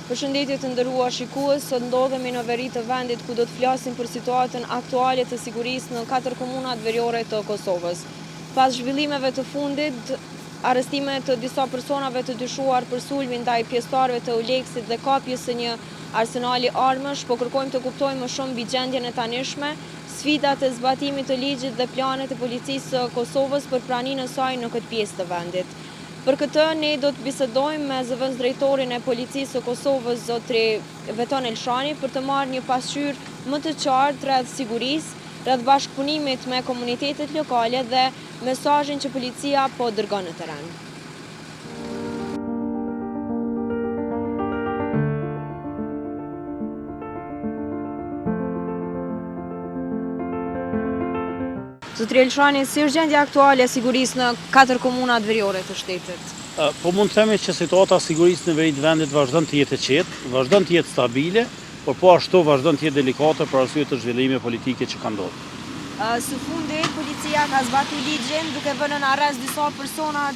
Përshëndetje të nderuar shikues, sot ndodhemi në veri të vendit ku do të flasim për situatën aktuale të sigurisë në katër komunat veriore të Kosovës. Pas zhvillimeve të fundit, arrestime të disa personave të dyshuar për sulmin ndaj pjesëtarëve të EULEX-it dhe kapjes së një arsenali armësh, po kërkojmë të kuptojmë më shumë mbi gjendjen e tanishme, sfidat e zbatimit të ligjit dhe planet e Policisë së Kosovës për praninë e saj në këtë pjesë të vendit. Për këtë ne do të bisedojmë me zëvendësdrejtorin e Policisë së Kosovës, zotri Veton Elshani, për të marrë një pasqyrë më të qartë rreth sigurisë, rreth bashkëpunimit me komunitetet lokale dhe mesazhin që policia po dërgon në terren. Zotri Elshani, si është gjendja aktuale e sigurisë në katër komunat veriore të shtetit? Po mund të themi që situata e sigurisë në veri të vendit vazhdon të jetë e qetë, vazhdon të jetë stabile, por po ashtu vazhdon të jetë delikate për arsye të zhvillimeve politike që kanë ndodhur. Së fundi, policia ka zbatu ligjin duke vënë në arrest disa persona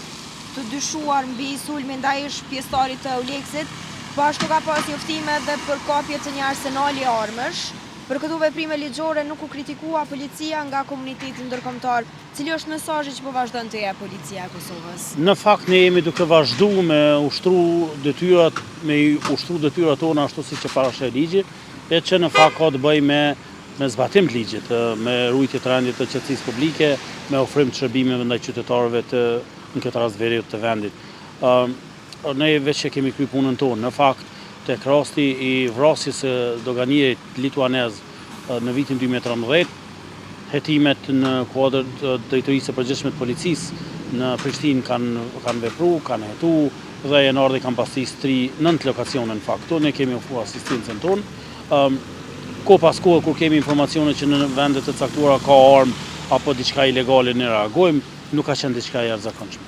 të dyshuar mbi sulmin ndaj ish pjesëtarit të EULEX-it. Po ashtu ka pas njoftime edhe për kapje të një arsenali armësh. Për këto veprime ligjore nuk u kritikua policia nga komuniteti ndërkombëtar. Cili është mesazhi që po vazhdon të jep policia e Kosovës? Në fakt ne jemi duke vazhdu me ushtru detyrat, me i ushtru detyrat tona ashtu siç e parasheh ligji, e që në fakt ka të bëjë me me zbatim të ligjit, me rujtje të rendit të qetësisë publike, me ofrim të shërbimeve ndaj qytetarëve të në këtë rast veriut të vendit. Ne veç e kemi kry punën tonë. Në fakt, tek rasti i vrasjes së doganierit lituanez në vitin 2013, hetimet në kuadër të Drejtorisë së Përgjithshme të Policisë në Prishtinë kanë kanë vepru, kanë hetu dhe janë ardhë kanë bastis tri nëntë lokacione në fakt. Këtu ne kemi ofru asistencën tonë. Kohë pas kohe kur kemi informacione që në vende të caktuara ka armë apo diçka ilegale ne reagojmë, nuk ka qenë diçka e jashtëzakonshme.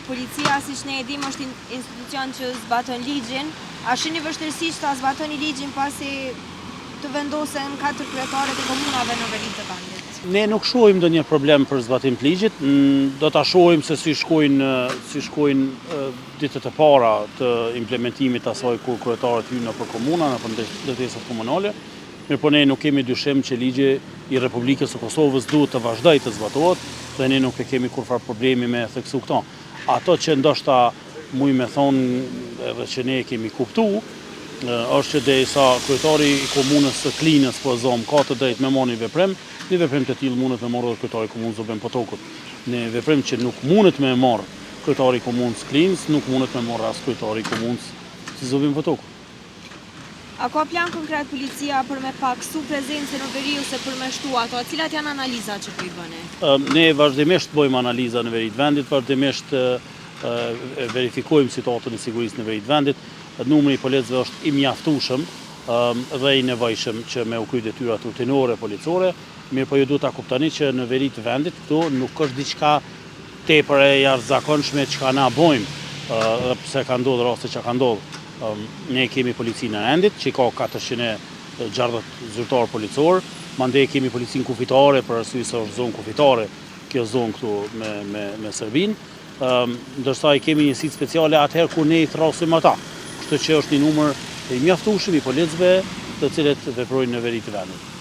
Policia, siç ne e dimë, është institucion që zbaton ligjin. A shihni vështirësi që ta zbatoni ligjin pasi të vendosen katër kryetarët e komunave në veri të vendit? Ne nuk shohim ndonjë problem për zbatim të ligjit. Do ta shohim se si shkojnë si shkojnë ditët e para të implementimit të asaj kur kryetarët hyjnë nëpër komuna, nëpër ndërtesat komunale. Mirëpo ne nuk kemi dyshim që ligji i Republikës së Kosovës duhet të vazhdojë të zbatohet dhe ne nuk e kemi kurrfarë problemi me theksu këto. Ato që ndoshta muj me thonë edhe që ne e kemi kuptu, është që derisa kryetari i komunës së Klinës, po e zomë, ka të drejtë me marrë një veprim, një veprim të tillë mundet me marrë edhe kryetari i komunës Zubin Potokut. Një veprim që nuk mundet me marrë kryetari i komunës Klinës, nuk mundet me marrë as kryetari i komunës së Zubin Potokut. A ka plan konkret policia për me pakësu prezencën në veri ose për me shtu ato? Cilat janë analizat që po i bëni? Ne vazhdimisht bëjmë analiza në veri të vendit, vazhdimisht verifikojmë situatën e sigurisë në veri të vendit. Numri i policëve është i mjaftueshëm dhe i nevojshëm që me u kry detyrat rutinore policore, mirëpo ju duhet ta kuptoni që në veri të vendit këtu nuk është diçka tepër e jashtëzakonshme çka na bojmë, edhe pse ka ndodhur raste që ka ndodhur. Ne kemi policinë e rendit, që ka 460 zyrtarë policorë, mandej kemi policinë kufitare, për arsye se është zonë kufitare kjo zonë këtu me, me, me Serbinë, ndërsa i kemi njësitë speciale atëherë kur ne i thrasim ata. Kështu që është një numër i mjaftueshëm i policëve të cilët veprojnë në veri të vendit.